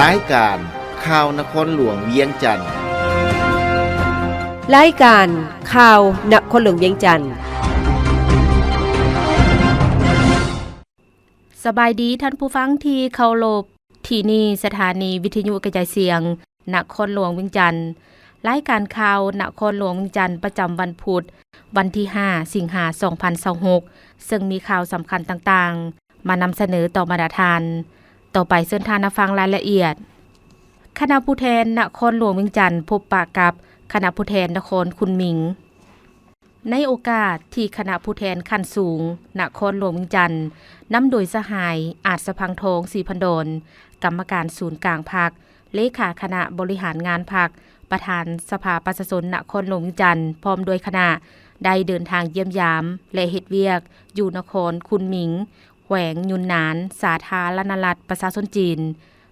ລາຍການຂ່າວນະຄອນຫຼວງວຽງຈັນ. ລາຍການຂ່າວນະຄອນຫຼວງວຽງຈັນ. ສະບາຍດີທ່ານຜູ້ຟັງທີ່ເຄົາລົບ. ທີ່ນີ້ສະຖານີວິທະຍຸກະຈາຍສຽງນະຄອນຫຼວງວຽງຈັນ. ລາຍການຂ່າວນະຄອນຫຼວງວຽງຈັນ ປະຈຳວັນພຸດ ວັນທີຫ້າ ສິງຫາ ສອງພັນຊາວຫົກ ເຊິ່ງມີຂ່າວສຳຄັນຕ່າງໆ ມານຳສະເໜີຕໍ່ບັນດາທ່ານ. ຕໍ່ໄປເຊີນທ່ານຮັບຟັງລາຍລະອຽດ. ຄະນະຜູ້ແທນນະຄອນຫຼວງວຽງຈັນ ພົບປະກັບຄະນະຜູ້ແທນນະຄອນຄຸນໝິງ. ໃນໂອກາດທີ່ຄະນະຜູ້ແທນຂັ້ນສູງນະຄອນຫຼວງວຽງຈັນ ນຳໂດຍສະຫາຍ ອາດສະພັງທອງ ສີພັນດອນ ກຳມະການສູນກາງພັກ, ເລຂາຄະນະບໍລິຫານງານພັກ, ປະທານສະພາປະຊາຊົນນະຄອນຫຼວງວຽງຈັນ ພ້ອມດ້ວຍຄະນະ ໄດ້ເດີນທາງຢ້ຽມຢາມ ແລະ ເຮັດວຽກຢູ່ນະຄອນຄຸນໝິງ, ແຂວງຍຸນນານ, ສາທາລະນະລັດປະຊາຊົນຈີນ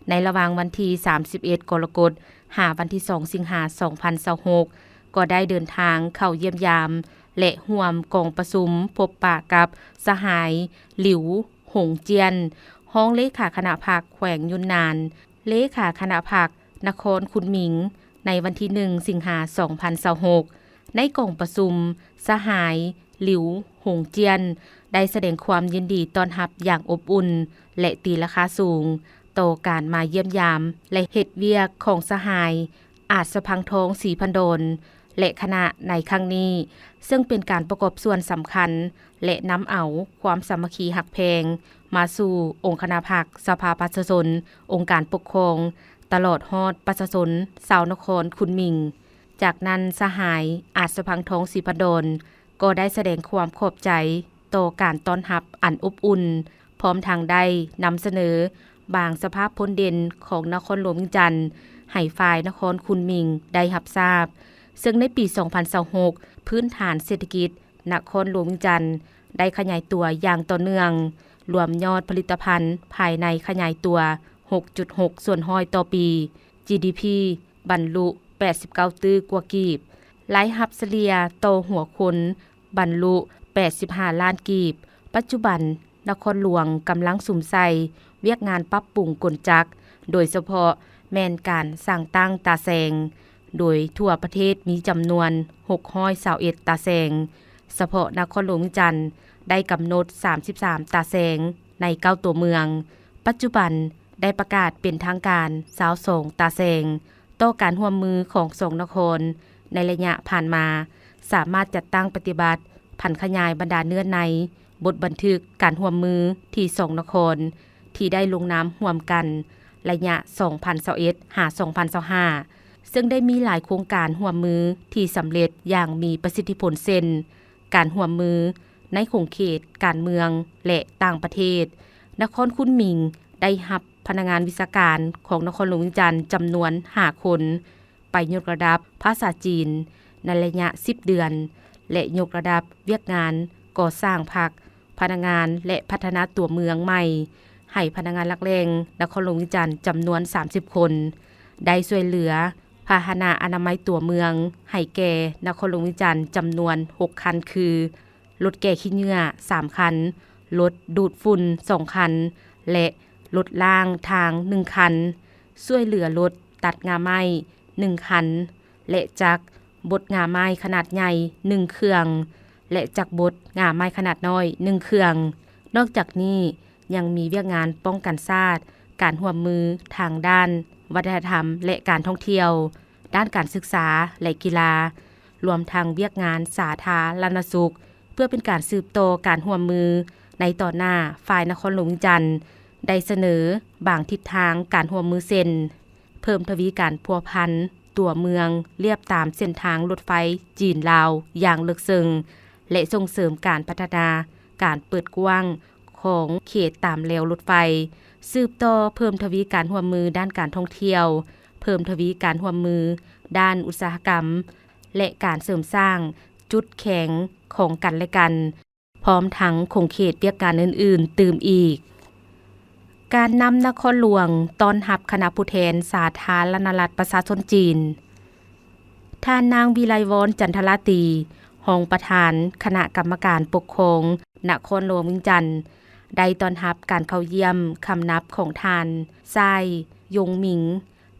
ໃນລະຫວ່າງວັນທີສາມສິບເອັດ ກໍລະກົດ ຫາວັນທີສອງ ສິງຫາ ສອງພັນຊາວຫົກ ກໍໄດ້ເດີນທາງເຂົ້າຢ້ຽມຢາມ ແລະ ຮ່ວມກອງປະຊຸມພົບປະກັບສະຫາຍ ຫຼິວ ຫົງຈຽນ ຮອງເລຂາຄະນະພັກແຂວງຍຸນນານ, ເລຂາຄະນະພັກນະຄອນຄຸນໝິງ ໃນວັນທີໜຶ່ງ ສິງຫາ ສອງພັນຊາວຫົກ. ໃນກອງປະຊຸມ, ສະຫາຍ ຫຼິວ ຫົງຈຽນ ໄດ້ສະແດງຄວາມຍິນດີຕ້ອນຮັບຢ່າງອົບອຸ່ນ ແລະ ຕີລາຄາສູງ ຕໍ່ການມາຢ້ຽມຢາມ ແລະ ເຮັດວຽກຂອງສະຫາຍ ອາດສະພັງທອງ ສີພັນດອນ ແລະ ຄະນະໃນຄັ້ງນີ້, ເຊິ່ງເປັນການປະກອບສ່ວນສຳຄັນ ແລະ ນຳເອົາຄວາມສາມັກຄີຮັກແພງມາສູ່ອົງຄະນະພັກ, ສະພາປະຊາຊົນ, ອົງການປົກຄອງ, ຕະຫຼອດຮອດປະຊາຊົນຊາວນະຄອນຄຸນໝິງ. ຈາກນັ້ນ, ສະຫາຍ ອາດສະພັງທອງ ສີພັນດອນ ກໍໄດ້ສະແດງຄວາມຂອບໃຈຕໍ່ການຕ້ອນຮັບອັນອົບອຸ່ນ, ພ້ອມທັງໄດ້ນຳສະເໜີບາງສະພາບພົ້ນເດັ່ນຂອງນະຄອນຫຼວງວຽງຈັນ ໃຫ້ຝ່າຍນະຄອນຄຸນໝິງໄດ້ຮັບຊາບ, ເຊິ່ງໃນປີສອງພັນຊາວຫົກ ພື້ນຖານເສດຖະກິດນະຄອນຫຼວງວຽງຈັນ ໄດ້ຂະຫຍາຍຕົວຢ່າງຕໍ່ເນື່ອງ, ລວມຍອດຜະລິດຕະພັນພາຍໃນຂະຫຍາຍຕົວ ຫົກຈຸດຫົກສ່ວນຮ້ອຍຕໍ່ປີ, ຈີດີພີ ບັນລຸ ແປດສິບເກົ້າຕື້ກວ່າກີບ, ລາຍຮັບສະເລ່ຍຕໍ່ຫົວຄົນ ບັນລຸ ແປດສິບຫ້າລ້ານກີບ. ປັດຈຸບັນ, ນະຄອນຫຼວງກຳລັງສຸມໃສ່ວຽກງານປັບປຸງກົນຈັກ, ໂດຍສະເພາະແມ່ນການສ້າງຕັ້ງຕາແສງ, ໂດຍທົ່ວປະເທດມີຈຳນວນ ຫົກຮ້ອຍຊາວເອັດຕາແສງ, ສະເພາະນະຄອນຫຼວງວຽງຈັນໄດ້ກຳນົດ ສາມສິບສາມຕາແສງ ໃນເກົ້າຕົວເມືອງ. ປັດຈຸບັນໄດ້ປະກາດເປັນທາງການ ຊາວສອງຕາແສງ. ຕໍ່ການຮ່ວມມືຂອງສອງນະຄອນໃນໄລຍະຜ່ານມາ, ສາມາດຈັດຕັ້ງປະຕິບັດຜັນຂະຫຍາຍບັນດາເນື້ອໃນບົດບັນທຶກການຮ່ວມມືທີ່ສອງນະຄອນທີ່ໄດ້ລົງນາມຮ່ວມກັນໄລຍະສອງພັນຊາວເອັດ ຫາ ສອງພັນຊາວຫ້າ ເຊິ່ງໄດ້ມີຫຼາຍໂຄງການຮ່ວມມືທີ່ສຳເລັດຢ່າງມີປະສິດທິຜົນ ເຊັ່ນ ການຮ່ວມມືໃນຂົງເຂດການເມືອງ ແລະ ຕ່າງປະເທດ. ນະຄອນຄຸນໝິງໄດ້ຮັບພະນັກງານວິຊາການຂອງນະຄອນຫຼວງວຽງຈັນຈຳນວນຫ້າຄົນ ໄປຍົກລະດັບພາສາຈີນໃນໄລຍະສິບເດືອນ ແລະ ຍົກລະດັບວຽກງານກໍ່ສ້າງພັກ, ພະນັກງານ ແລະ ພັດທະນາຕົວເມືອງໃໝ່ ໃຫ້ພະນັກງານຫຼັກແຫຼ່ງນະຄອນຫຼວງວຽງຈັນຈຳນວນສາມສິບຄົນ, ໄດ້ຊ່ວຍເຫຼືອພາຫະນະອະນາໄມຕົວເມືອງໃຫ້ແກ່ນະຄອນຫຼວງວຽງຈັນຈຳນວນຫົກຄັນ ຄື ລົດແກ່ຂີ້ເຫຍື້ອສາມຄັນ, ລົດດູດຝຸ່ນສອງຄັນ ແລະ ລົດລ້າງທາງໜຶ່ງຄັນ, ຊ່ວຍເຫຼືອລົດຕັດງ່າໄມ້ໜຶ່ງຄັນ ແລະ ຈັກບົດງ່າໄມ້ຂະໜາດໃຫຍ່ໜຶ່ງເຄື່ອງ ແລະ ຈັກບົດງ່າໄມ້ຂະໜາດນ້ອຍໜຶ່ງເຄື່ອງ. ນອກຈາກນີ້ ຍັງມີວຽກງານປ້ອງກັນຊາດ, ການຮ່ວມມືທາງດ້ານວັດທະນະທຳ ແລະ ການທ່ອງທ່ຽວ, ດ້ານການສຶກສາ ແລະ ກິລາ, ລວມທັງວຽກງານສາທາລະນະສຸກ. ເພື່ອເປັນການສືບຕໍ່ການຮ່ວມມືໃນຕໍ່ໜ້າ, ຝ່າຍນະຄອນຫຼວງວຽງຈັນໄດ້ສະເໜີບາງທິດທາງການຮ່ວມມື ເຊັ່ນ ເພີ່ມທະວີການພົວພັນຕົວເມືອງລຽບຕາມເສັ້ນທາງລົດໄຟຈີນ-ລາວຢ່າງເລິກເຊິ່ງ ແລະ ສົ່ງເສີມການພັດທະນາການເປີດກວ້າງຂອງເຂດຕາມແລວລົດໄຟ, ສືບຕໍ່ເພີ່ມທະວີການຮ່ວມມືດ້ານການທ່ອງທ່ຽວ, ເພີ່ມທະວີການຮ່ວມມືດ້ານອຸດສາຫະກຳ ແລະ ການເສີມສ້າງຈຸດແຂງຂອງກັນ ແລະ ກັນ, ພ້ອມທັງຂົງເຂດວຽກງານອື່ນໆຕື່ມອີກ. ການນຳນະຄອນຫຼວງຕ້ອນຮັບຄະນະຜູ້ແທນສາທາລະນະລັດປະຊາຊົນຈີນ. ທ່ານນາງ ວິໄລວອນ ຈັນທະລາຕີ ຮອງປະທານຄະນະກຳມະການປົກຄອງນະຄອນຫຼວງວຽງຈັນ ໄດ້ຕ້ອນຮັບການເຂົ້າຢ້ຽມຄຳນັບຂອງທ່ານ ຊາຍ ຢົງມິງ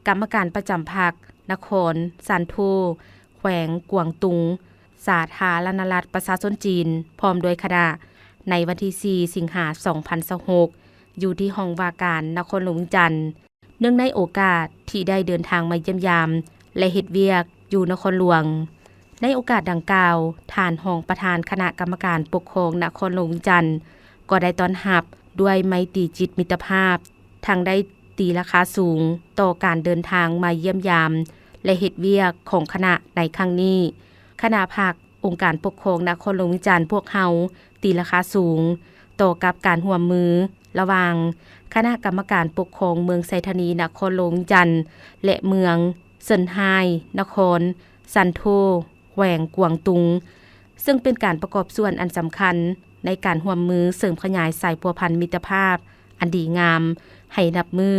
ກຳມະການປະຈຳພັກນະຄອນຊານໂທ ແຂວງກວາງຕຸງ ສາທາລະນະລັດປະຊາຊົນຈີນ ພ້ອມດ້ວຍຄະນະ ໃນວັນທີສີ່ ສິງຫາ ສອງພັນຊາວຫົກ ຢູ່ທີ່ຫ້ອງວ່າການນະຄອນຫຼວງວຽງຈັນ. ເນື່ອງໃນໂອກາດທີ່ໄດ້ເດີນທາງມາຢ້ຽມຢາມ ແລະ ເຮັດວຽກຢູ່ນະຄອນຫຼວງ. ໃນໂອກາດດັ່ງກ່າວ, ທ່ານຮອງປະທານຄະນະກຳມະການປົກຄອງນະຄອນຫຼວງວຽງຈັນ ກໍໄດ້ຕ້ອນຮັບດ້ວຍໄມຕີຈິດມິດຕະພາບ, ທັງໄດ້ຕີລາຄາສູງຕໍ່ການເດີນທາງມາຢ້ຽມຢາມ ແລະ ເຮັດວຽກຂອງຄະນະໃນຄັ້ງນີ້. ຄະນະພັກ ອົງການປົກຄອງນະຄອນຫຼວງວຽງຈັນພວກເຮົາຕີລາຄາສູງຕໍ່ກັບການຮ່ວມມືລະຫວ່າງຄະນະກຳມະການປົກຄອງເມືອງໄຊທານີນະຄອນຫຼວງວຽງຈັນ ແລະ ເມືອງເຊິນຮາຍນະຄອນຊານໂທ ແຂວງກວາງຕຸງ, ເຊິ່ງເປັນການປະກອບສ່ວນອັນສຳຄັນໃນການຮ່ວມມືເສີມຂະຫຍາຍສາຍພົວພັນມິດຕະພາບອັນດີງາມ ໃຫ້ນັບມື້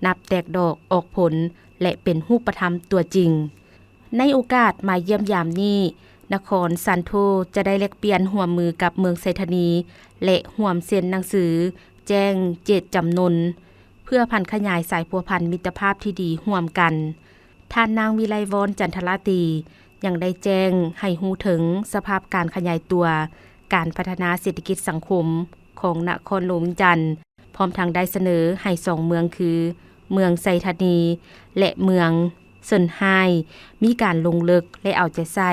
ນັບແຕກດອກອອກຜົນ ແລະ ເປັນຮູບປະທຳຕົວຈິງ. ໃນໂອກາດມາຢ້ຽມຢາມນີ້, ນະຄອນຊານໂທຈະໄດ້ແລກປ່ຽນຮ່ວມມືກັບເມືອງໄຊທານີ ແລະ ຮ່ວມເຊັນໜັງສືແຈ້ງເຈດຈຳນົນ ເພື່ອຜັນຂະຫຍາຍສາຍພົວພັນມິດຕະພາບທີ່ດີຮ່ວມກັນ. ທ່ານນາງ ວິໄລວອນ ຈັນທະລາຕີ ຍັງໄດ້ແຈ້ງໃຫ້ຮູ້ເຖິງສະພາບການຂະຫຍາຍຕົວການພັດທະນາເສດຖະກິດສັງຄົມຂອງນະຄອນຫຼວງວຽງຈັນ, ພ້ອມທັງໄດ້ສະເໜີໃຫ້ສອງເມືອງຄື ເມືອງໄຊທານີ ແລະ ເມືອງເຊິນຮາຍ ມີການລົງເລິກ ແລະ ເອົາໃຈໃສ່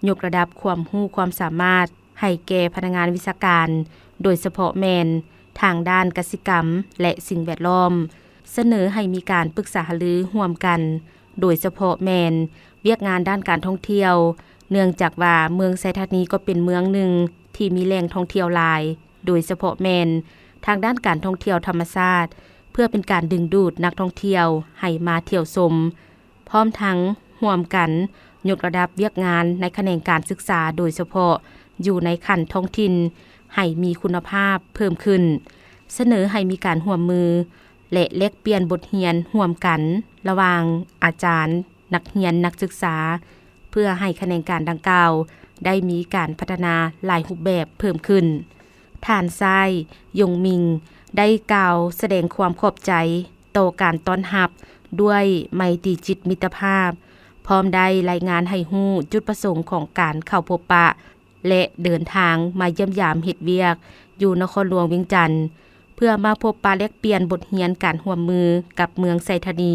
ຍົກລະດັບຄວາມຮູ້ຄວາມສາມາດໃຫ້ແກ່ພະນັກງານວິຊາການ, ໂດຍສະເພາະແມ່ນທາງດ້ານກະສິກຳ ແລະ ສິ່ງແວດລ້ອມ, ສະເໜີໃຫ້ມີການປຶກສາຫາລືຮ່ວມກັນ, ໂດຍສະເພາະແມ່ນວຽກງານດ້ານການທ່ອງທ່ຽວ, ເນື່ອງຈາກວ່າເມືອງໄຊທານີກໍເປັນເມືອງໜຶ່ງທີ່ມີແຫຼ່ງທ່ອງທ່ຽວຫຼາຍ, ໂດຍສະເພາະແມ່ນທາງດ້ານການທ່ອງທ່ຽວທຳມະຊາດ, ເພື່ອເປັນການດຶງດູດນັກທ່ອງທ່ຽວໃຫ້ມາທ່ຽວຊົມ, ພ້ອມທັງຮ່ວມກັນຍົກລະດັບວຽກງານໃນຂະແໜງການສຶກສາ, ໂດຍສະເພາະຢູ່ໃນຂັ້ນທ້ອງຖິ່ນ, ໃຫ້ມີຄຸນນະພາບເພີ່ມຂຶ້ນ, ສະເໜີໃຫ້ມີການຮ່ວມມື ແລະ ແລກປ່ຽນບົດຮຽນຮ່ວມກັນລະຫວ່າງອາຈານ, ນັກຮຽນ, ນັກສຶກສາ, ເພື່ອໃຫ້ຂະແໜງການດັ່ງກ່າວໄດ້ມີການພັດທະນາຫຼາຍຮູບແບບເພີ່ມຂຶ້ນ. ທ່ານຊາຍ ຢົງມິງ ໄດ້ກ່າວສະແດງຄວາມຂອບໃຈຕໍ່ການຕ້ອນຮັບດ້ວຍໄມຕີຈິດມິດຕະພາບ, ພ້ອມໄດ້ລາຍງານໃຫ້ຮູ້ຈຸດປະສົງຂອງການເຂົ້າພົບປະ ແລະ ເດີນທາງມາຢ້ຽມຢາມເຮັດວຽກຢູ່ນະຄອນຫຼວງວຽງຈັນ, ເພື່ອມາພົບປະແລກປ່ຽນບົດຮຽນການຮ່ວມມືກັບເມືອງໄຊທານີ,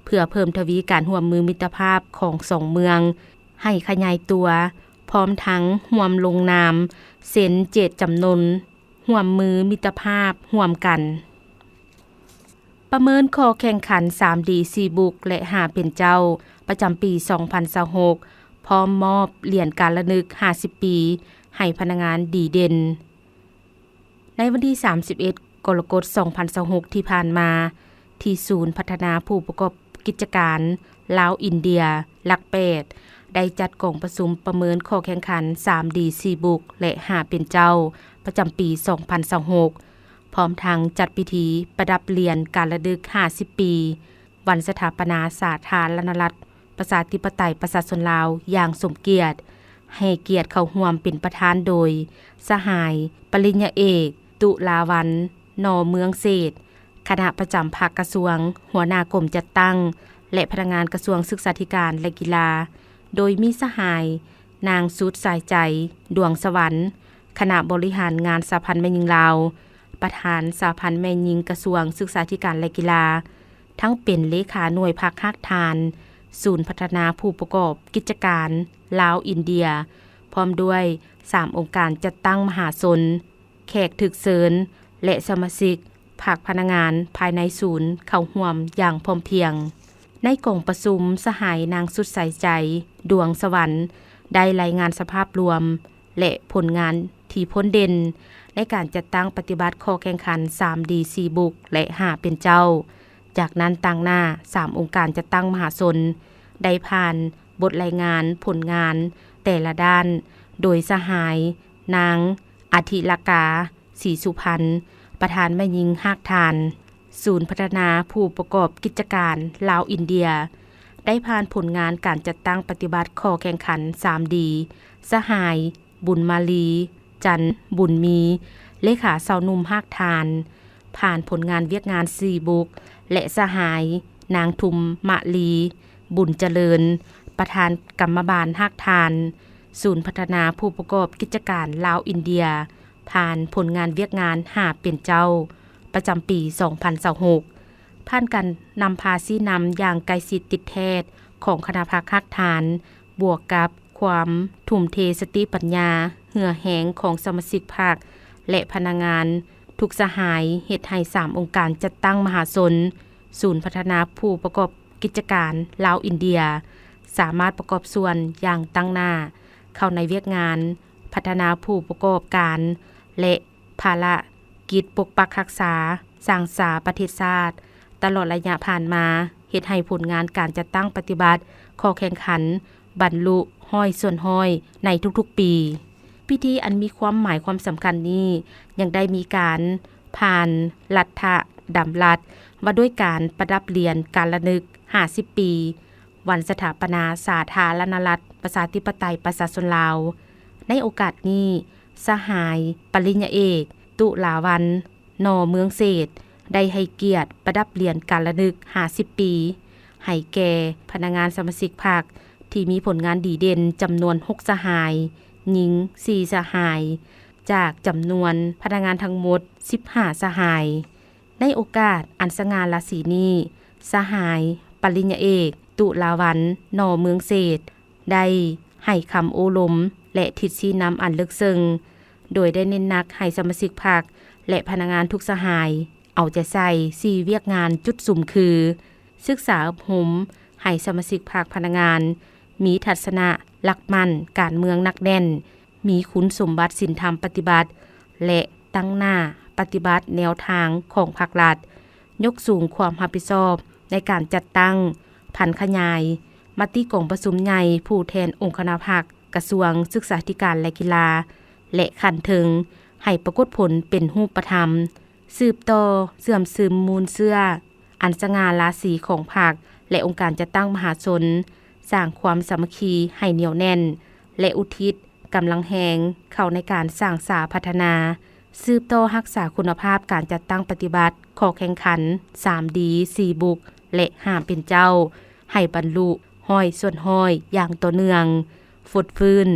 ເພື່ອເພີ່ມທະວີການຮ່ວມມືມິດຕະພາບຂອງສອງເມືອງໃຫ້ຂະຫຍາຍຕົວ, ພ້ອມທັງຮ່ວມລົງນາມເຊັນເຈດຈຳນົນຮ່ວມມືມິດຕະພາບຮ່ວມກັນ. ປະເມີນຂໍ້ແຂ່ງຂັນສາມດີສີ່ບຸກ ແລະ ຫ້າເປັນເຈົ້າ ປະຈຳປີສອງພັນຊາວຫົກ ພ້ອມມອບຫຼຽນການລະນຶກຫ້າສິບປີໃຫ້ພະນັກງານດີເດັ່ນ. ໃນວັນທີສາມສິບເອັດ ກໍລະກົດ ສອງພັນຊາວຫົກ ທີ່ຜ່ານມາ, ທີ່ສູນພັດທະນາຜູ້ປະກອບກິດຈະການລາວອິນເດຍ ຫຼັກແປດ ໄດ້ຈັດກອງປະຊຸມປະເມີນຂໍ້ແຂ່ງຂັນສາມດີສີ່ບຸກ ແລະ ຫ້າເປັນເຈົ້າ ປະຈຳປີສອງພັນຊາວຫົກ ພ້ອມທັງຈັດພິທີປະດັບຫຼຽນການລະລຶກຫ້າສິບປີ ວັນສະຖາປະນາສາທາລະນະລັດ ປະຊາທິປະໄຕ ປະຊາຊົນລາວຢ່າງສົມກຽດ, ໃຫ້ກຽດເຂົ້າຮ່ວມເປັນປະທານໂດຍ ສະຫາຍ ປະລິນຍາເອກ ຕຸລາວັນ ນ ເມືອງເສດ, ຄະນະປະຈຳພັກກະຊວງ, ຫົວໜ້າກົມຈັດຕັ້ງ ແລະ ພະນັກງານກະຊວງສຶກສາທິການ ແລະ ກິລາ, ໂດຍມີສະຫາຍ ນາງ ສຸດສາຍໃຈ ດວງສະຫວັນ, ຄະນະບໍລິຫານງານສະຫະພັນແມ່ຍິງລາວ, ປະທານສະຫະພັນແມ່ຍິງກະຊວງສຶກສາທິການ ແລະ ກິລາ, ທັງເປັນເລຂາໜ່ວຍພັກຮາກຖານ ສູນພັດທະນາຜູ້ປະກອບກິດຈະການລາວອິນເດຍ, ພ້ອມດ້ວຍສາມອົງການຈັດຕັ້ງມະຫາຊົນ, ແຂກຖືກເຊີນ ແລະ ສະມາຊິກພັກພະນັກງານພາຍໃນສູນເຂົ້າຮ່ວມຢ່າງພ້ອມພຽງ. ໃນກອງປະຊຸມ, ສະຫາຍນາງ ສຸດສາຍໃຈ ດວງສະຫວັນ ໄດ້ລາຍງານສະພາບລວມ ແລະ ຜົນງານທີ່ພົ້ນເດັ່ນໃນການຈັດຕັ້ງປະຕິບັດຂໍ້ແຂ່ງຂັນສາມດີສີ່ບຸກ ແລະ ຫ້າເປັນເຈົ້າ. ຈາກນັ້ນ, ຕາງໜ້າສາມອົງການຈັດຕັ້ງມະຫາຊົນ ໄດ້ຜ່ານບົດລາຍງານຜົນງານແຕ່ລະດ້ານ ໂດຍສະຫາຍ ນາງ ອະທິລະກາ ສີສຸພັນ, ປະທານແມ່ຍິງຮາກຖານ ສູນພັດທະນາຜູ້ປະກອບກິດຈະການລາວອິນເດຍ, ໄດ້ຜ່ານຜົນງານການຈັດຕັ້ງປະຕິບັດຂໍ້ແຂ່ງຂັນສາມດີ, ສະຫາຍ ບຸນມາລີ ຈັນບຸນມີ, ເລຂາຊາວໜຸ່ມຮາກຖານ, ຜ່ານຜົນງານວຽກງານສີ່ບຸກ ແລະ ສະຫາຍ ນາງ ທຸມມະລີ ບຸນຈະເລີນ ປະທານກຳມະບານຮາກຖານ ສູນພັດທະນາຜູ້ປະກອບກິດຈະການລາວອິນເດຍ ຜ່ານຜົນງານວຽກງານຫ້າເປັນເຈົ້າ ປະຈຳປີສອງພັນຊາວຫົກ ຜ່ານການນຳພາຊີ້ນຳຢ່າງໃກ້ຊິດຕິດແທດຂອງຄະນະພັກຮາກຖານ, ບວກກັບຄວາມທຸ່ມເທສະຕິປັນຍາ, ເຫື່ອແຮງຂອງສະມາຊິກພັກ ແລະ ພະນັກງານທຸກສະຫາຍ ເຮັດໃຫ້ສາມອົງການຈັດຕັ້ງມະຫາຊົນ ສູນພັດທະນາຜູ້ປະກອບກິດຈະການລາວອິນເດຍ ສາມາດປະກອບສ່ວນຢ່າງຕັ້ງໜ້າເຂົ້າໃນວຽກງານພັດທະນາຜູ້ປະກອບການ ແລະ ພາລະກິດປົກປັກຮັກສາ, ສ້າງສາປະເທດຊາດ. ຕະຫຼອດໄລຍະຜ່ານມາ ເຮັດໃຫ້ຜົນງານການຈັດຕັ້ງປະຕິບັດຂໍ້ແຂ່ງຂັນບັນລຸຮ້ອຍສ່ວນຮ້ອຍໃນທຸກໆປີ. ພິທີອັນມີຄວາມໝາຍຄວາມສຳຄັນນີ້ ຍັງໄດ້ມີການຜ່ານລັດຖະດຳລັດວ່າດ້ວຍການປະດັບຫຼຽນການລະນຶກຫ້າສິບປີ ວັນສະຖາປະນາສາທາລະນະລັດ ປະຊາທິປະໄຕ ປະຊາຊົນລາວ. ໃນໂອກາດນີ້, ສະຫາຍ ປະລິນຍາເອກ ຕຸລາວັນ ໜໍ່ເມືອງເສດ ໄດ້ໃຫ້ກຽດປະດັບຫຼຽນການລະນຶກຫ້າສິບປີ ໃຫ້ແກ່ພະນັກງານສະມາຊິກພັກ ທີ່ມີຜົນງານດີເດັ່ນຈຳນວນຫົກສະຫາຍ, ຍິງສີ່ສະຫາຍ ຈາກຈຳນວນພະນັກງານທັງໝົດສິບຫ້າສະຫາຍ. ໃນໂອກາດອັນສະຫງ່າລາສີນີ້, ສະຫາຍ ປະລິນຍາເອກ ຕຸລາວັນ ໜໍ່ເມືອງເສດ ໄດ້ໃຫ້ຄຳໂອ້ລົມ ແລະ ທິດຊີ້ນຳອັນເລິກເຊິ່ງ, ໂດຍໄດ້ເນັ້ນໜັກໃຫ້ສະມາຊິກພັກ ແລະ ພະນັກງານທຸກສະຫາຍ ເອົາໃຈໃສ່ສີ່ວຽກງານຈຸດສຸມຄື: ສຶກສາອົບຮົມໃຫ້ສະມາຊິກພັກພະນັກງານມີທັດສະນະຫຼັກໝັ້ນການເມືອງໜັກແໜ້ນ, ມີຄຸນສົມບັດສິນທຳປະຕິບັດ ແລະ ຕັ້ງໜ້າປະຕິບັດແນວທາງຂອງພັກລັດ, ຍົກສູງຄວາມຮັບຜິດຊອບໃນການຈັດຕັ້ງ, ຜັນຂະຫຍາຍມະຕິກອງປະຊຸມໃຫຍ່ຜູ້ແທນອົງຄະນະພັກ, ກະຊວງສຶກສາທິການ ແລະ ກິລາ ແລະ ຂັ້ນເທິງ ໃຫ້ປາກົດຜົນເປັນຮູບປະທຳ, ສືບຕໍ່ເຊື່ອມຊຶມມູນເຊື້ອອັນສະຫງ່າລາສີຂອງພັກ ແລະ ອົງການຈັດຕັ້ງມະຫາຊົນ, ສ້າງຄວາມສາມັກຄີໃຫ້ໜຽວແໜ້ນ ແລະ ອຸທິດ ກຳລັງແຮງເຂົ້າໃນການສ້າງສາພັດທະນາ, ສືບຕໍ່ຮັກສາຄຸນນະພາບການຈັດຕັ້ງປະຕິບັດຂໍ້ແຂ່ງຂັນ ສາມດີ ສີ່ບຸກ ແລະ ຫ້າເປັນເຈົ້າ ໃຫ້ບັນລຸຮ້ອຍສ່ວນຮ້ອຍຢ່າງຕໍ່ເນື່ອງ, ຟົດຟື້ນ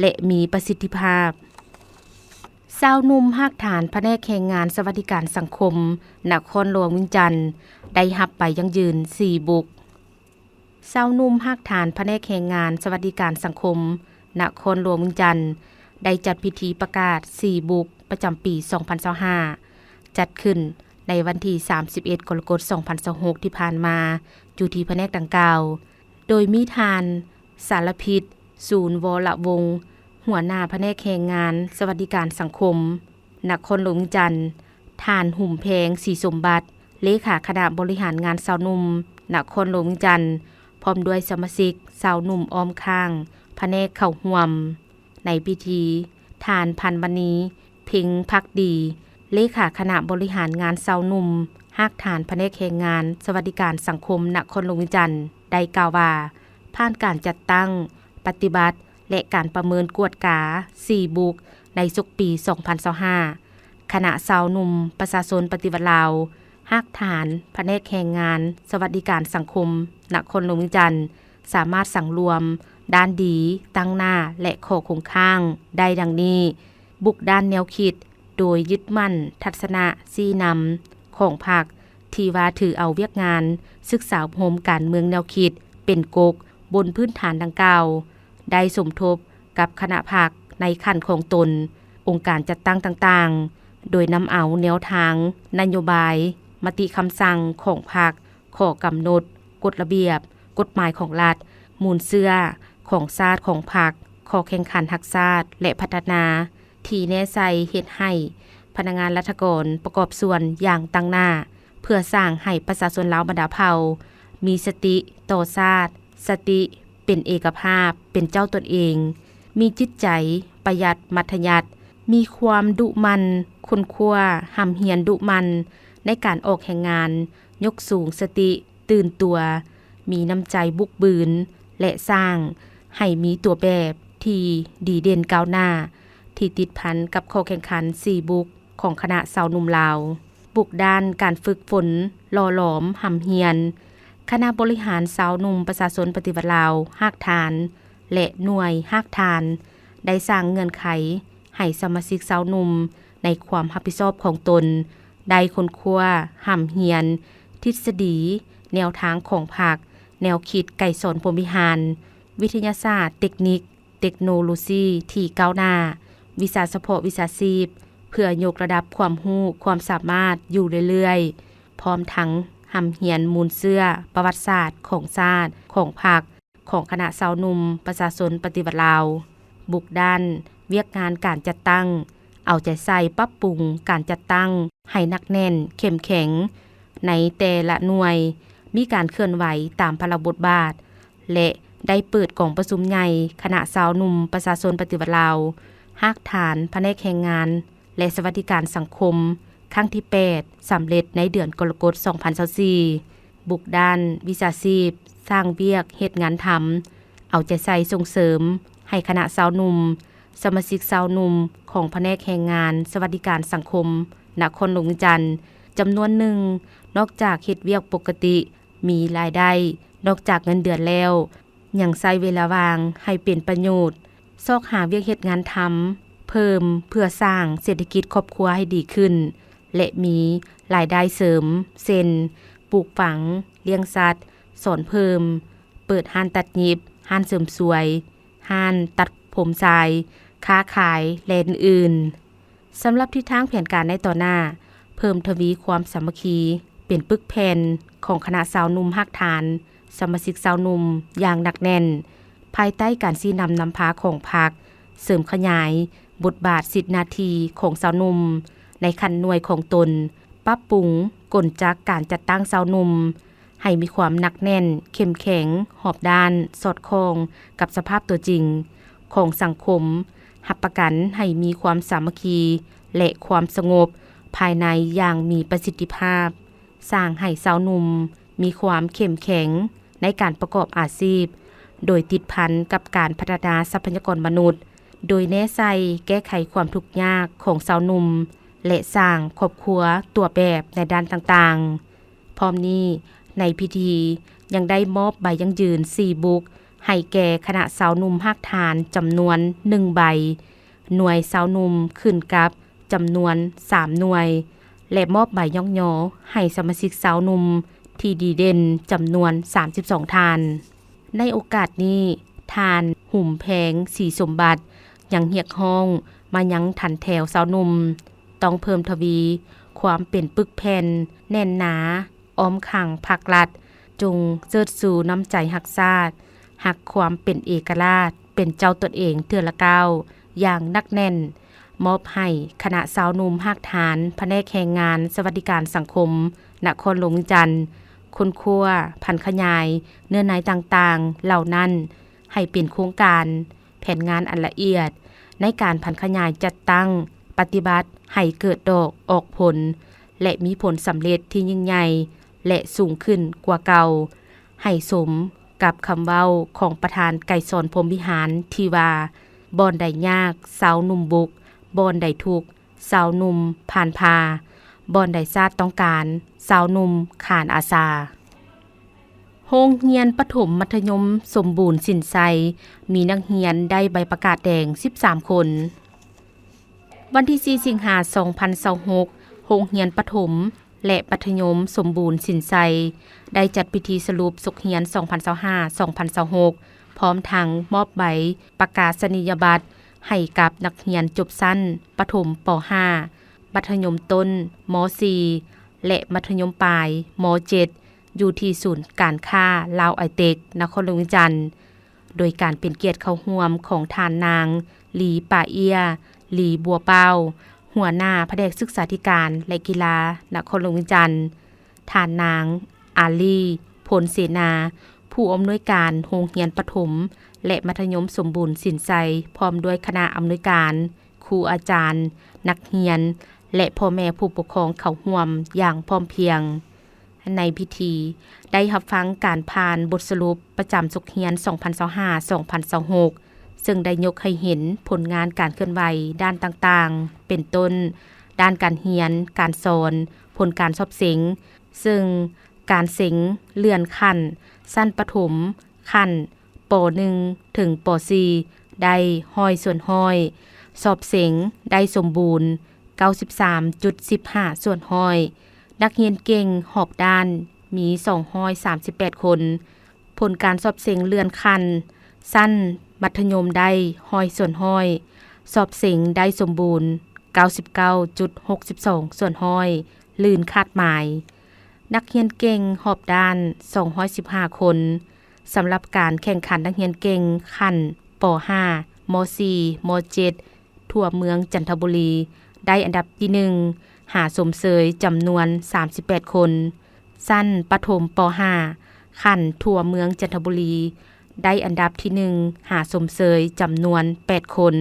ແລະ ມີປະສິດທິພາບ. ຊາວໜຸ່ມຮາກຖານພະແນກແຮງງານສະຫວັດດີການສັງຄົມນະຄອນຫຼວງວຽງຈັນ ໄດ້ຮັບໃບຢັ້ງຢືນສີ່ບຸກ. ຊາວໜຸ່ມຮາກຖານພະແນກແຮງງານສະຫວັດດີການສັງຄົມນະຄອນຫຼວງວຽງຈັນ ໄດ້ຈັດພິທີປະກາດສີ່ບຸກປະຈຳປີສອງພັນຊາວຫ້າ ຈັດຂຶ້ນໃນວັນທີສາມສິບເອັດ ກໍລະກົດ ສອງພັນຊາວຫົກ ທີ່ຜ່ານມາ ຢູ່ທີ່ພະແນກດັ່ງກ່າວ, ໂດຍມີທ່ານ ສາລະພິດ ສູນວໍລະວົງ ຫົວໜ້າພະແນກແຮງງານສະຫວັດດີການສັງຄົມ ນະຄອນຫຼວງວຽງຈັນ, ທ່ານ ຫຸມແພງ ສີສົມບັດ ເລຂາຄະນະບໍລິຫານງານຊາວໜຸ່ມນະຄອນຫຼວງວຽງຈັນ ພ້ອມດ້ວຍສະມາຊິກຊາວໜຸ່ມອ້ອມຂ້າງພະແນກເຂົ້າຮ່ວມ. ໃນພິທີ, ທ່ານ ພັນມະນີ ເພັງພັກດີ ເລຂາຄະນະບໍລິຫານງານຊາວໜຸ່ມຮາກຖານພະແນກແຮງງານສະຫວັດດີການສັງຄົມນະຄອນຫຼວງວຽງຈັນ ໄດ້ກ່າວວ່າ, ຜ່ານການຈັດຕັ້ງ, ປະຕິບັດ ແລະ ການປະເມີນກວດກາສີ່ບຸກໃນສົກປີສອງພັນຊາວຫ້າ ຄະນະຊາວໜຸ່ມປະຊາຊົນປະຕິວັດລາວ ຮາກຖານພະແນກແຮງງານສະຫວັດດີການສັງຄົມນະຄອນຫຼວງວຽງຈັນ ສາມາດສັງລວມດ້ານດີ, ຕັ້ງໜ້າ ແລະ ຂໍ້ຄົງຄ້າງໄດ້ດັ່ງນີ້: ບຸກດ້ານແນວຄິດ ໂດຍຍຶດໝັ້ນທັດສະນະຊີ້ນຳຂອງພັກ ທີ່ວ່າຖືເອົາວຽກງານສຶກສາອົບຮົມການເມືອງແນວຄິດເປັນກົກ, ບົນພື້ນຖານດັ່ງກ່າວ ໄດ້ສົມທົບກັບຄະນະພັກໃນຂັ້ນຂອງຕົນ, ອົງການຈັດຕັ້ງຕ່າງໆ, ໂດຍນຳເອົາແນວທາງ, ນະໂຍບາຍ, ມະຕິຄຳສັ່ງຂອງພັກ, ຂໍ້ກຳນົດ, ກົດລະບຽບ, ກົດໝາຍຂອງລັດ, ມູນເຊື້ອຂອງຊາດຂອງພັກ, ຂໍ້ແຂ່ງຂັນຮັກຊາດ ແລະ ພັດທະນາ ທີ່ແນໃສ່ເຮັດໃຫ້ພະນັກງານລັດຖະກອນປະກອບສ່ວນຢ່າງຕັ້ງໜ້າ ເພື່ອສ້າງໃຫ້ປະຊາຊົນລາວບັນດາເຜົ່າມີສະຕິຕໍ່ຊາດ, ສະຕິເປັນເອກະພາບ, ເປັນເຈົ້າຕົນເອງ, ມີຈິດໃຈປະຢັດມັດທະຍັດ, ມີຄວາມດຸໝັ່ນ, ຄົ້ນຄວ້າ, ຮ່ຳຮຽນດຸໝັ່ນໃນການອອກແຮງງານ, ຍົກສູງສະຕິ ຕື່ນຕົວ, ມີນ້ຳໃຈບຸກບືນ ແລະ ສ້າງໃຫ້ມີຕົວແບບທີ່ດີເດັ່ນກ້າວໜ້າ ທີ່ຕິດພັນກັບຂໍ້ແຂ່ງຂັນສີ່ບຸກຂອງຄະນະຊາວໜຸ່ມລາວ. ບຸກດ້ານການຝຶກຝົນ ຫຼໍ່ຫຼອມຮ່ຳຮຽນ, ຄະນະບໍລິຫານຊາວໜຸ່ມປະຊາຊົນປະຕິວັດລາວຮາກຖານ ແລະ ໜ່ວຍຮາກຖານ ໄດ້ສ້າງເງື່ອນໄຂໃຫ້ສະມາຊິກຊາວໜຸ່ມໃນຄວາມຮັບຜິດຊອບຂອງຕົນ ໄດ້ຄົ້ນຄວ້າຮ່ຳຮຽນທິດສະດີ, ແນວທາງຂອງພັກ, ແນວຄິດໄກສອນພົມວິຫານ, ວິທະຍາສາດ, ເຕັກນິກ, ເຕັກໂນໂລຊີທີ່ກ້າວໜ້າ, ວິຊາສະເພາະ, ວິຊາຊີບ ເພື່ອຍົກລະດັບຄວາມຮູ້ຄວາມສາມາດຢູ່ເລື້ອຍໆ, ພ້ອມທັງຮ່ຳຮຽນມູນເຊື້ອປະຫວັດສາດຂອງຊາດ, ຂອງພັກ, ຂອງຄະນະຊາວໜຸ່ມປະຊາຊົນປະຕິວັດລາວ. ບຸກດ້ານວຽກງານການຈັດຕັ້ງ ເອົາໃຈໃສ່ປັບປຸງການຈັດຕັ້ງໃຫ້ໜັກແໜ້ນເຂັ້ມແຂງ ໃນແຕ່ລະໜ່ວຍມີການເຄື່ອນໄຫວຕາມພາລະບົດບາດ ແລະ ໄດ້ເປີດກອງປະຊຸມໃຫຍ່ຄະນະຊາວໜຸ່ມປະຊາຊົນປະຕິວັດລາວ ຮາກຖານພະແນກແຮງງານ ແລະ ສະຫວັດດີການສັງຄົມ ຄັ້ງທີແປດ ສຳເລັດໃນເດືອນກໍລະກົດ ສອງພັນຊາວສີ່. ບຸກດ້ານວິຊາຊີບ, ສ້າງວຽກເຮັດງານທຳ, ເອົາໃຈໃສ່ສົ່ງເສີມໃຫ້ຄະນະຊາວໜຸ່ມ ສະມາຊິກຊາວໜຸ່ມຂອງພະແນກແຮງງານ ສະຫວັດດີການສັງຄົມ ນະຄອນຫຼວງວຽງຈັນ ຈຳນວນໜຶ່ງ ນອກຈາກເຮັດວຽກປົກກະຕິ ມີລາຍໄດ້ນອກຈາກເງິນເດືອນແລ້ວ ຍັງໃຊ້ເວລາວ່າງໃຫ້ເປັນປະໂຫຍດ, ຊອກຫາວຽກເຮັດງານທຳເພີ່ມ ເພື່ອສ້າງເສດຖະກິດຄອບຄົວໃຫ້ດີຂຶ້ນ ແລະ ມີລາຍໄດ້ເສີມ ເຊັ່ນ ປູກຝັງ, ລ້ຽງສັດ, ສອນເພີ່ມ, ເປີດຮ້ານຕັດຫຍິບ, ຮ້ານເສີມສວຍ, ຮ້ານຕັດຜົມຊາຍ, ຄ້າຂາຍ ແລະ ອື່ນໆ. ສຳລັບທິດທາງແຜນການໃນຕໍ່ໜ້າ, ເພີ່ມທະວີຄວາມສາມັກຄີເປັນປຶກແຜ່ນຂອງຄະນະຊາວໜຸ່ມຮາກຖານ, ສະມາຊິກຊາວໜຸ່ມຢ່າງໜັກແໜ້ນ, ພາຍໃຕ້ການຊີ້ນຳນຳພາຂອງພັກ, ເສີມຂະຫຍາຍບົດບາດສິດໜ້າທີ່ຂອງຊາວໜຸ່ມໃນຂັ້ນໜ່ວຍຂອງຕົນ, ປັບປຸງກົນຈັກການຈັດຕັ້ງຊາວໜຸ່ມ ໃຫ້ມີຄວາມໜັກແໜ້ນ, ເຂັ້ມແຂງ, ຮອບດ້ານ, ສອດຄ່ອງກັບສະພາບຕົວຈິງຂອງສັງຄົມ, ຮັບປະກັນໃຫ້ມີຄວາມສາມັກຄີ ແລະ ຄວາມສະຫງົບພາຍໃນຢ່າງມີປະສິດທິພາບ, ສ້າງໃຫ້ຊາວໜຸ່ມມີຄວາມເຂັ້ມແຂງໃນການປະກອບອາຊີບ, ໂດຍຕິດພັນກັບການພັດທະນາຊັບພະຍາກອນມະນຸດ, ໂດຍແນໃສ່ແກ້ໄຂຄວາມທຸກຍາກຂອງຊາວໜຸ່ມ ແລະ ສ້າງຄອບຄົວຕົວແບບໃນດ້ານຕ່າງໆ. ພ້ອມນີ້, ໃນພິທີຍັງໄດ້ມອບໃບຢັ້ງຢືນສີ່ບຸກ ໃຫ້ແກ່ຄະນະຊາວໜຸ່ມຮາກຖານຈຳນວນໜຶ່ງໃບ, ໜ່ວຍຊາວໜຸ່ມຂຶ້ນກັບຈຳນວນສາມໜ່ວຍ ແລະ ມອບໃບຍ້ອງຍໍໃຫ້ສະມາຊິກຊາວໜຸ່ມທີ່ດີເດັ່ນຈຳນວນສາມສິບສອງທ່ານ. ໃນໂອກາດນີ້, ທ່ານ ຫຸມແພງ ສີສົມບັດ ຍັງຮຽກຮ້ອງມາຍັງຖັນແຖວຊາວໜຸ່ມ ຕ້ອງເພີ່ມທະວີຄວາມເປັນປຶກແຜ່ນແໜ້ນໜາ ອ້ອມຂ້າງພັກລັດ, ຈົ່ງເຊີດຊູນ້ຳໃຈຮັກຊາດ, ຮັກຄວາມເປັນເອກະລາດ, ເປັນເຈົ້າຕົນເອງເທື່ອລະກ້າວຢ່າງໜັກແໜ້ນ, ມອບໃຫ້ຄະນະຊາວໜຸ່ມຮາກຖານພະແນກແຮງງານສະຫວັດດີການສັງຄົມນະຄອນຫຼວງວຽງຈັນ ຄົ້ນຄວ້າຜັນຂະຫຍາຍເນື້ອໃນຕ່າງໆເຫຼົ່ານັ້ນ ໃຫ້ເປັນໂຄງການ, ແຜນງານອັນລະອຽດ ໃນການຜັນຂະຫຍາຍຈັດຕັ້ງປະຕິບັດໃຫ້ເກີດດອກອອກຜົນ ແລະ ມີຜົນສຳເລັດທີ່ຍິ່ງໃຫຍ່ ແລະ ສູງຂຶ້ນກວ່າເກົ່າ, ໃຫ້ສົມກັບຄຳເວົ້າຂອງປະທານໄກສອນ ພົມວິຫານ ທີ່ວ່າ, ບ່ອນໃດຍາກ ຊາວໜຸ່ມບຸກ, ບ່ອນໃດທຸກ, ຊາວໜຸ່ມຜ່ານຜ່າ, ບ່ອນໃດຊາດຕ້ອງການ, ຊາວໜຸ່ມຂານອາສາ. ໂຮງຮຽນປະຖົມມັດທະຍົມສົມບູນສິນໄຊ ມີນັກຮຽນໄດ້ໃບປະກາດແດງສິບສາມຄົນ. ວັນທີສີ່ ສິງຫາ ສອງພັນຊາວຫົກ, ໂຮງຮຽນປະຖົມ ແລະ ມັດທະຍົມສົມບູນສິນໄຊ ໄດ້ຈັດພິທີສະຫຼຸບສົກຮຽນ ສອງພັນຊາວຫ້າ ສອງພັນຊາວຫົກ ພ້ອມທັງມອບໃບປະກາສະນີຍະບັດໃຫ້ກັບນັກຮຽນຈົບຊັ້ນປະຖົມ ປໍຫ້າ, ມັດທະຍົມຕົ້ນ ມໍສີ່ ແລະ ມັດທະຍົມປາຍ ມໍເຈັດ ຢູ່ທີ່ສູນການຄ້າລາວໄອເຕັກ ນະຄອນຫຼວງວຽງຈັນ, ໂດຍການເປັນກຽດເຂົ້າຮ່ວມຂອງທ່ານນາງ ລີ ປາເອຍ ລີ ບົວເປົ້າ ຫົວໜ້າພະແນກສຶກສາທິການ ແລະ ກິລາ ນະຄອນຫຼວງວຽງຈັນ, ທ່ານນາງ ອາລີ ພົນເສນາ ຜູ້ອຳນວຍການໂຮງຮຽນປະຖົມ ແລະ ມັດທະຍົມສົມບູນສິນໄຊ ພ້ອມດ້ວຍຄະນະອຳນວຍການ, ຄູອາຈານ, ນັກຮຽນ ແລະ ພໍ່ແມ່ຜູ້ປົກຄອງເຂົ້າຮ່ວມຢ່າງພ້ອມພຽງ. ໃນພິທີໄດ້ຮັບຟັງການຜ່ານບົດສະຫຼຸບປະຈຳສົກຮຽນ ສອງພັນຊາວຫ້າ ສອງພັນຊາວຫົກ ເຊິ່ງໄດ້ຍົກໃຫ້ເຫັນຜົນງານການເຄື່ອນໄຫວດ້ານຕ່າງໆ ເປັນຕົ້ນ ດ້ານການຮຽນ, ການສອນ, ຜົນການສອບເສັງ, ເຊິ່ງການເສັງເລື່ອນຂັ້ນຊັ້ນປະຖົມ, ຂັ້ນ ປໍໜຶ່ງ ເຖິງ ປໍສີ່ ໄດ້ຮ້ອຍສ່ວນຮ້ອຍ, ສອບເສັງໄດ້ສົມບູນ ເກົ້າສິບສາມຈຸດສິບຫ້າສ່ວນຮ້ອຍ, ນັກຮຽນເກັ່ງຮອບດ້ານມີສອງຮ້ອຍສາມສິບແປດຄົນ, ຜົນການສອບເສັງເລື່ອນຂັ້ນຊັ້ນມັດທະຍົມໄດ້ຮ້ອຍສ່ວນຮ້ອຍ, ສອບເສັງໄດ້ສົມບູນ ເກົ້າສິບເກົ້າຈຸດຫົກສິບສອງສ່ວນຮ້ອຍ ລື່ນຄາດໝາຍ. ນັກຮຽນເກັ່ງຮອບດ້ານສອງຮ້ອຍສິບຫ້າຄົນ. ສຳລັບການແຂ່ງຂັນນັກຮຽນເກັ່ງຂັ້ນ ປໍຫ້າ ມໍສີ່ ມໍເຈັດ ທົ່ວເມືອງຈັນທະບູລີ ໄດ້ອັນດັບທີໜຶ່ງ ຫາຊົມເຊີຍຈຳນວນສາມສິບແປດຄົນ. ຊັ້ນປະຖົມ ປໍຫ້າ ຂັ້ນທົ່ວເມືອງຈັນທະບູລີ ໄດ້ອັນດັບທີໜຶ່ງ ຫາຊົມເຊີຍຈຳນວນແປດຄົນ.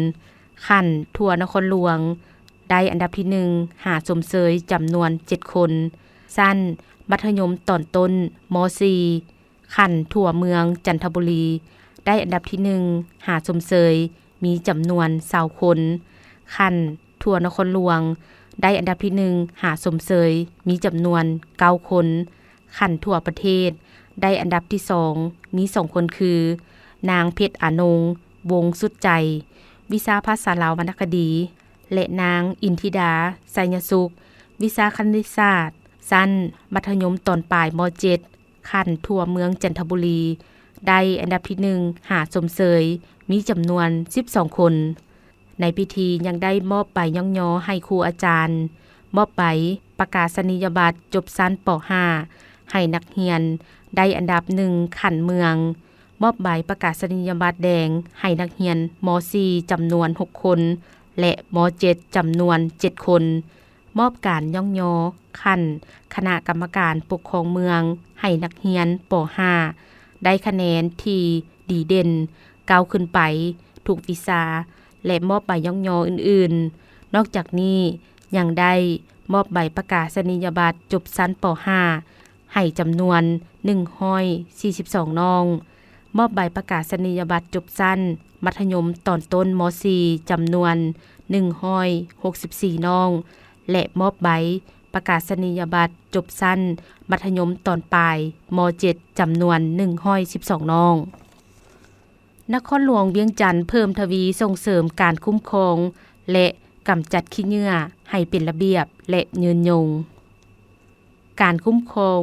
ຂັ້ນທົ່ວນະຄອນຫຼວງ ໄດ້ອັນດັບທີໜຶ່ງ ຫາຊົມເຊີຍຈຳນວນເຈັດຄົນ. ຊັ້ນມັດທະຍົມຕອນຕົ້ນ ມໍສີ່ ຂັ້ນທົ່ວເມືອງຈັນທະບູລີ ໄດ້ອັນດັບທີໜຶ່ງ ຫາຊົມເຊີຍມີຈຳນວນຊາວຄົນ. ຂັ້ນທົ່ວນະຄອນຫຼວງ ໄດ້ອັນດັບທີໜຶ່ງ ຫາຊົມເຊີຍມີຈຳນວນເກົ້າຄົນ. ຂັ້ນທົ່ວປະເທດ ໄດ້ອັນດັບທີສອງ ມີສອງຄົນຄື ນາງ ເພັດອານົງ ວົງສຸດໃຈ ວິຊາພາສາລາວວັນນະຄະດີ ແລະ ນາງ ອິນທິດາ ໄຊຍະສຸກ ວິຊາຄະນິດສາດ. ຊັ້ນມັດທະຍົມຕອນປາຍ ມໍເຈັດ ຂັ້ນທົ່ວເມືອງຈັນທະບູລີ ໄດ້ອັນດັບທີໜຶ່ງ ຫາຊົມເຊີຍມີຈຳນວນສິບສອງຄົນ. ໃນພິທີຍັງໄດ້ມອບໃບຍ້ອງຍໍໃຫ້ຄູອາຈານ, ມອບໃບປະກາສະນີຍະບັດຈົບຊັ້ນ ປໍຫ້າ ໃຫ້ນັກຮຽນໄດ້ອັນດັບໜຶ່ງຂັ້ນເມືອງ, ມອບໃບປະກາສະນີຍະບັດແດງໃຫ້ນັກຮຽນ ມໍສີ່ ຈຳນວນຫົກຄົນ ແລະ ມໍເຈັດ ຈຳນວນເຈັດຄົນ. ມອບການຍ້ອງຍໍຂັ້ນຄະນະກຳມະການປົກຄອງເມືອງໃຫ້ນັກຮຽນ ປໍຫ້າ ໄດ້ຄະແນນທີ່ດີເດັ່ນກ້າວຂຶ້ນໄປທຸກວິຊາ ແລະ ມອບໃບຍ້ອງຍໍອື່ນໆ. ນອກຈາກນີ້ຍັງໄດ້ມອບໃບປະກາສະນີຍະບັດຈົບຊັ້ນ ປໍຫ້າ ໃຫ້ຈຳນວນໜຶ່ງຮ້ອຍສີ່ສິບສອງນ້ອງ, ມອບໃບປະກາສະນີຍະບັດຈົບຊັ້ນມັດທະຍົມຕອນຕົ້ນ ມໍສີ່ ຈຳນວນໜຶ່ງຮ້ອຍຫົກສິບສີ່ນ້ອງ ແລະ ມອບໃບປະກາສະນີຍະບັດຈົບຊັ້ນມັດທະຍົມຕອນປາຍ ມໍເຈັດ ຈຳນວນໜຶ່ງຮ້ອຍສິບສອງນ້ອງ. ນະຄອນຫຼວງວຽງຈັນເພີ່ມທະວີສົ່ງເສີມການຄຸ້ມຄອງ ແລະ ກຳຈັດຂີ້ເຫຍື້ອໃຫ້ເປັນລະບຽບ ແລະ ຍືນຍົງ. ການຄຸ້ມຄອງ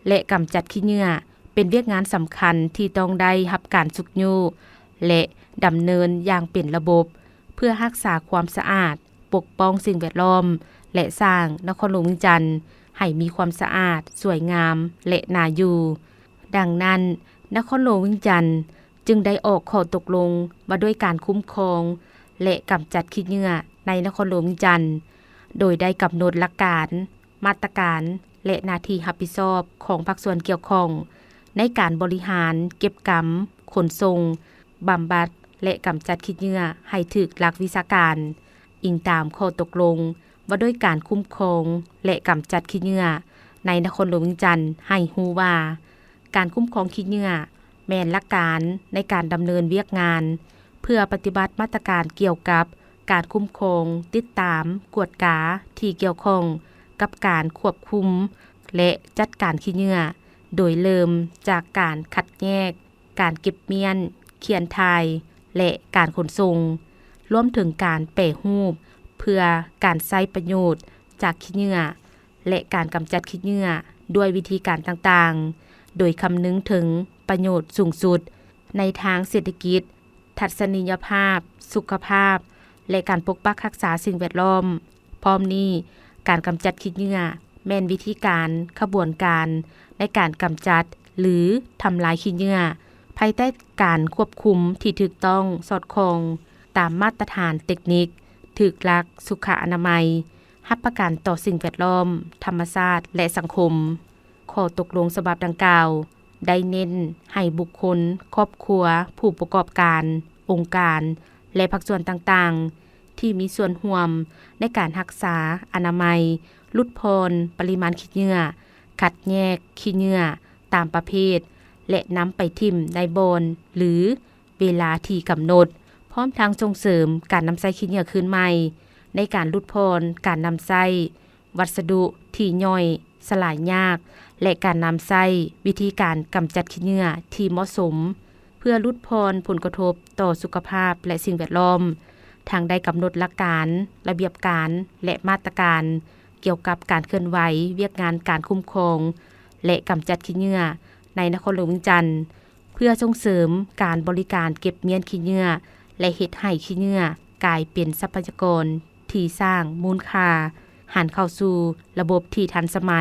ແລະ ກຳຈັດຂີ້ເຫຍື້ອ ເປັນວຽກງານສຳຄັນທີ່ຕ້ອງໄດ້ຮັບການຊຸກຍູ້ ແລະ ດຳເນີນຢ່າງເປັນລະບົບ ເພື່ອຮັກສາຄວາມສະອາດ, ປົກປ້ອງສິ່ງແວດລ້ອມ ແລະ ສ້າງນະຄອນຫຼວງວຽງຈັນໃຫ້ມີຄວາມສະອາດ, ສວຍງາມ ແລະ ໜ້າຢູ່. ດັ່ງນັ້ນ, ນະຄອນຫຼວງວຽງຈັນຈຶ່ງໄດ້ອອກຂໍ້ຕົກລົງວ່າດ້ວຍການຄຸ້ມຄອງ ແລະ ກຳຈັດຂີ້ເຫຍື້ອໃນນະຄອນຫຼວງວຽງຈັນ, ໂດຍໄດ້ກຳນົດຫຼັກການ, ມາດຕະການ ແລະ ໜ້າທີ່ຮັບຜິດຊອບຂອງພາກສ່ວນກ່ຽວຂ້ອງໃນການບໍລິຫານ, ເກັບກຳ, ຂົນສົ່ງ, ບຳບັດ ແລະ ກຳຈັດຂີ້ເຫຍື້ອໃຫ້ຖືກຫຼັກວິຊາການ. ອີງຕາມຂໍ້ຕົກລົງວ່າດ້ວຍການຄຸ້ມຄອງ ແລະ ກຳຈັດຂີ້ເຫຍື້ອໃນນະຄອນຫຼວງວຽງຈັນ ໃຫ້ຮູ້ວ່າ ການຄຸ້ມຄອງຂີ້ເຫຍື້ອແມ່ນຫຼັກການໃນການດຳເນີນວຽກງານ ເພື່ອປະຕິບັດມາດຕະການກ່ຽວກັບການຄຸ້ມຄອງ, ຕິດຕາມ, ກວດກາທີ່ກ່ຽວຂ້ອງກັບການຄວບຄຸມ ແລະ ຈັດການຂີ້ເຫຍື້ອ, ໂດຍເລີ່ມຈາກການຄັດແຍກ, ການເກັບມ້ຽນ, ຂຽນຖ່າຍ ແລະ ການຂົນສົ່ງ, ລວມເຖິງການແປຮູບເພື່ອການໃຊ້ປະໂຫຍດຈາກຂີ້ເຫຍື້ອ ແລະ ການກຳຈັດຂີ້ເຫຍື້ອດ້ວຍວິທີການຕ່າງໆ ໂດຍຄຳນຶງເຖິງປະໂຫຍດສູງສຸດໃນທາງເສດຖະກິດ, ທັດສະນີຍະພາບ, ສຸຂະພາບ ແລະ ການປົກປັກຮັກສາສິ່ງແວດລ້ອມ. ພ້ອມນີ້, ການກຳຈັດຂີ້ເຫຍື້ອແມ່ນວິທີການ, ຂະບວນການໃນການກຳຈັດ ຫຼື ທຳລາຍຂີ້ເຫຍື້ອ ພາຍໃຕ້ການຄວບຄຸມທີ່ຖືກຕ້ອງ, ສອດຄ່ອງຕາມມາດຕະຖານເຕັກນິກ, ຖືກຫຼັກສຸຂະອະນາໄມ, ຮັບປະກັນຕໍ່ສິ່ງແວດລ້ອມ, ທຳມະຊາດ ແລະ ສັງຄົມ. ຂໍ້ຕົກລົງສະບັບດັ່ງກ່າວໄດ້ເນັ້ນໃຫ້ບຸກຄົນ, ຄອບຄົວ, ຜູ້ປະກອບການ, ອົງການ ແລະ ພາກສ່ວນຕ່າງໆ ທີ່ມີສ່ວນຮ່ວມໃນການຮັກສາອະນາໄມ, ຫຼຸດຜ່ອນປະລິມານຂີ້ເຫຍື້ອ, ຄັດແຍກຂີ້ເຫຍື້ອຕາມປະເພດ ແລະ ນຳໄປຖິ້ມໃນບ່ອນ ຫຼື ເວລາທີ່ກຳນົດ, ພ້ອມທັງສົ່ງເສີມການນຳໃຊ້ຂີ້ເຫຍື້ອຄືນໃໝ່ ໃນການຫຼຸດຜ່ອນການນຳໃຊ້ ວັດສະດຸທີ່ຍ່ອຍສະຫຼາຍຍາກ ແລະ ການນຳໃຊ້ວິທີການກຳຈັດຂີ້ເຫຍື້ອທີ່ເໝາະສົມ ເພື່ອຫຼຸດຜ່ອນຜົນກະທົບຕໍ່ສຸຂະພາບ ແລະ ສິ່ງແວດລ້ອມ, ທັງໄດ້ກຳນົດຫຼັກການ, ລະບຽບການ ແລະ ມາດຕະການ ກ່ຽວກັບການເຄື່ອນໄຫວວຽກງານການຄຸ້ມຄອງ ແລະ ກຳຈັດຂີ້ເຫຍື້ອໃນນະຄອນຫຼວງວຽງຈັນ ເພື່ອສົ່ງເສີມການບໍລິການເກັບມ້ຽນຂີ້ເຫຍື້ອ ແລະ ເຮັດໃຫ້ຂີ້ເຫຍື້ອກາຍເປັນຊັບພະຍາກອນທີ່ສ້າງມູນຄ່າ ຫັນເຂົ້າສູ່ລະບົບທີ່ທັນສະໄໝ,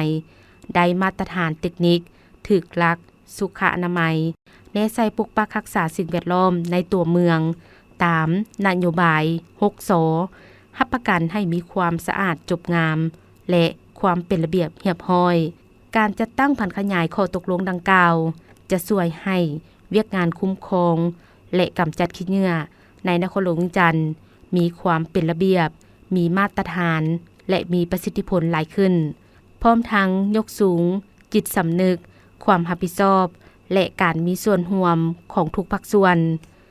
ໄດ້ມາດຕະຖານເຕັກນິກ, ຖືກຫຼັກສຸຂະອະນາໄມ, ແນໃສ່ປົກປັກຮັກສາສິ່ງແວດລ້ອມໃນຕົວເມືອງ ຕາມນະໂຍບາຍຫົກ ສ, ຮັບປະກັນໃຫ້ມີຄວາມສະອາດຈົບງາມ ແລະ ຄວາມເປັນລະບຽບຮຽບຮ້ອຍ. ການຈັດຕັ້ງຜັນຂະຫຍາຍຂໍ້ຕົກລົງດັ່ງກ່າວ ຈະຊ່ວຍໃຫ້ວຽກງານຄຸ້ມຄອງ ແລະ ກຳຈັດຂີ້ເຫຍື້ອໃນນະຄອນຫຼວງວຽງຈັນ ມີຄວາມເປັນລະບຽບ, ມີມາດຕະຖານ ແລະ ມີປະສິດທິຜົນຫຼາຍຂຶ້ນ, ພ້ອມທັງຍົກສູງຈິດສຳນຶກ, ຄວາມຮັບຜິດຊອບ ແລະ ການມີສ່ວນຮ່ວມຂອງທຸກພາກສ່ວນ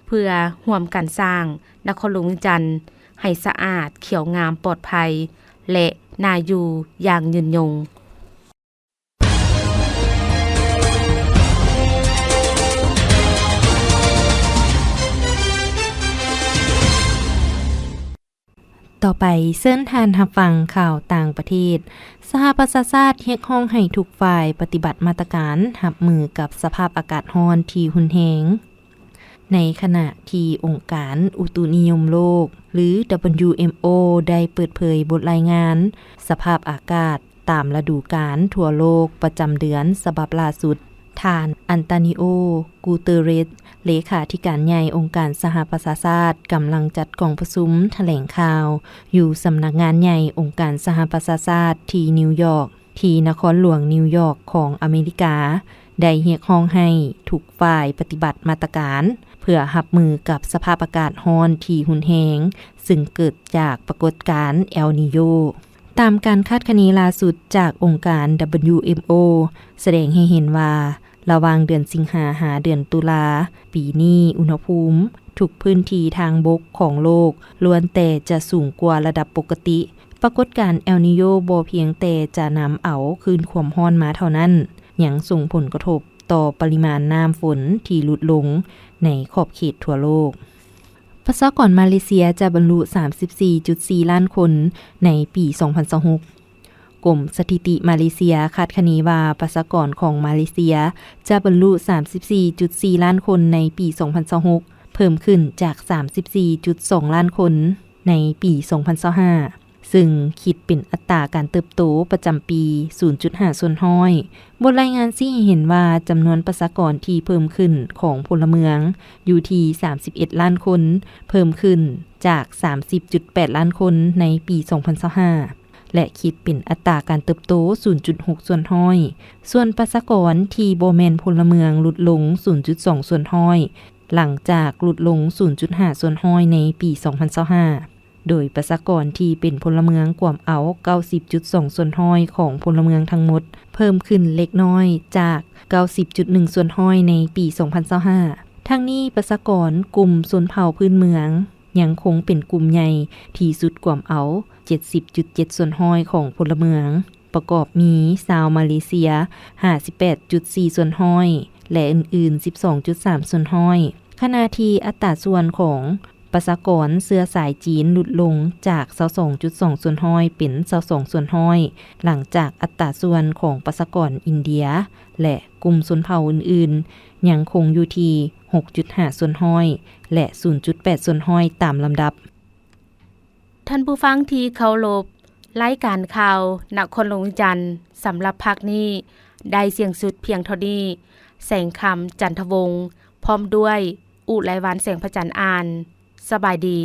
ເພື່ອຮ່ວມກັນສ້າງນະຄອນຫຼວງວຽງຈັນໃຫ້ສະອາດ, ຂຽວງາມ, ປອດໄພ ແລະ ໜ້າຢູ່ຢ່າງຍືນຍົງ. ຕໍ່ໄປເຊີນທ່ານຮັບຟັງຂ່າວຕ່າງປະເທດ. ສະຫະປະຊາຊາດຮຽກຮ້ອງໃຫ້ທຸກຝ່າຍປະຕິບັດມາດຕະການຮັບມືກັບສະພາບອາກາດຮ້ອນທີ່ຮຸນແຮງ. ໃນຂະນະທີ່ອົງການອຸຕຸນິຍົມໂລກ ຫຼື WMO ໄດ້ເປີດເຜີຍບົດລາຍງານສະພາບອາກາດຕາມລະດູການທົ່ວໂລກປະຈຳເດືອນສະບັບລ່າສຸດ, ທ່ານ ອັນຕານິໂອ ກູເຕີເຣສ ເລຂາທິການໃຫຍ່ອົງການສະຫະປະຊາຊາດ ກຳລັງຈັດກອງປະຊຸມຖະແຫຼງຂ່າວຢູ່ສຳນັກງານໃຫຍ່ອົງການສະຫະປະຊາຊາດທີ່ນິວຢອກ. ທີ່ນະຄອນຫຼວງນິວຢອກຂອງອາເມລິກາ ໄດ້ຮຽກຮ້ອງໃຫ້ທຸກຝ່າຍປະຕິບັດມາດຕະການ ເພື່ອຮັບມືກັບສະພາບອາກາດຮ້ອນທີ່ຮຸນແຮງ, ຊຶ່ງເກີດຈາກປາກົດການແອລນີໂຍ. ຕາມການຄາດຄະເນລ່າສຸດຈາກອົງການ WMO ສະແດງໃຫ້ເຫັນວ່າ ລະຫວ່າງເດືອນສິງຫາຫາເດືອນຕຸລາ ປີນີ້ ອຸນຫະພູມທຸກພື້ນທີ່ທາງບົກຂອງໂລກ ລ້ວນແຕ່ຈະສູງກວ່າລະດັບປົກກະຕິ. ປາກົດການແອລນີໂຍບໍ່ພຽງແຕ່ຈະນຳເອົາຄື້ນຄວາມຮ້ອນມາເທົ່ານັ້ນ, ຍັງສົ່ງຜົນກະທົບຕໍ່ປະລິມານນ້ຳຝົນທີ່ຫຼຸດລົງໃນຂອບເຂດທົ່ວໂລກ. ປະຊາກອນມາເລເຊຍຈະບັນລຸສາມສິບສີ່ຈຸດສີ່ລ້ານຄົນໃນປີສອງພັນຊາວຫົກ. ກົມສະຖິຕິມາເລເຊຍຄາດຄະເນວ່າ ປະຊາກອນຂອງມາເລເຊຍຈະບັນລຸສາມສິບສີ່ຈຸດສີ່ລ້ານຄົນໃນປີສອງພັນຊາວຫົກ, ເພີ່ມຂຶ້ນຈາກສາມສິບສີ່ຈຸດສອງລ້ານຄົນໃນປີສອງພັນຊາວຫ້າ, ຊຶ່ງຄິດເປັນອັດຕາການເຕີບໂຕປະຈຳປີສູນຈຸດຫ້າສ່ວນຮ້ອຍ. ບົດລາຍງານຊີ້ໃຫ້ເຫັນວ່າ ຈຳນວນປະຊາກອນທີ່ເພີ່ມຂຶ້ນຂອງພົນລະເມືອງຢູ່ທີ່ສາມສິບເອັດລ້ານຄົນ, ເພີ່ມຂຶ້ນຈາກສາມສິບຈຸດແປດລ້ານຄົນໃນປີສອງພັນຊາວຫ້າ ແລະ ຄິດເປັນອັດຕາການເຕີບໂຕສູນຈຸດຫົກສ່ວນຮ້ອຍ. ສ່ວນປະຊາກອນທີ່ບໍ່ແມ່ນພົນລະເມືອງຫຼຸດລົງສູນຈຸດສອງສ່ວນຮ້ອຍ ຫຼັງຈາກຫຼຸດລົງສູນຈຸດຫ້າສ່ວນຮ້ອຍໃນປີສອງພັນຊາວຫ້າ, ໂດຍປະຊາກອນທີ່ເປັນພົນລະເມືອງກວມເອົາເກົ້າສິບຈຸດສອງສ່ວນຮ້ອຍຂອງພົນລະເມືອງທັງໝົດ, ເພີ່ມຂຶ້ນເລັກນ້ອຍຈາກເກົ້າສິບຈຸດໜຶ່ງສ່ວນຮ້ອຍໃນປີສອງພັນຊາວຫ້າ. ທັງນີ້, ປະຊາກອນກຸ່ມຊົນເຜົ່າພື້ນເມືອງຍັງຄົງເປັນກຸ່ມໃຫຍ່ທີ່ສຸດ, ກວມເອົາເຈັດສິບຈຸດເຈັດສ່ວນຮ້ອຍຂອງພົນລະເມືອງ. ປະກອບມີຊາວມາເລເຊຍຫ້າສິບແປດຈຸດສີ່ສ່ວນຮ້ອຍ ແລະ ອື່ນໆສິບສອງຈຸດສາມສ່ວນຮ້ອຍ, ຂະນະທີ່ອັດຕາສ່ວນຂອງປະຊາກອນເຊື້ອສາຍຈີນຫຼຸດລົງຈາກຊາວສອງຈຸດສອງສ່ວນຮ້ອຍເປັນຊາວສອງສ່ວນຮ້ອຍ, ຫຼັງຈາກອັດຕາສ່ວນຂອງປະຊາກອນອິນເດຍ ແລະ ກຸ່ມຊົນເຜົ່າອື່ນໆ ຍັງຄົງຢູ່ທີ່ຫົກຈຸດຫ້າສ່ວນຮ້ອຍ ແລະ ສູນຈຸດແປດສ່ວນຮ້ອຍຕາມລຳດັບ. ທ່ານຜູ້ຟັງທີ່ເຄົາລົບ, ລາຍການຂ່າວນະຄອນຫຼວງວຽງຈັນສຳລັບພາກນີ້ໄດ້ສິ້ນສຸດພຽງເທົ່ານີ້. ແສງຄຳ ຈັນທະວົງ ພ້ອມດ້ວຍ ອຸໄລວັນ ແສງພະຈັນ ອ່ານ. ສະບາຍດີ.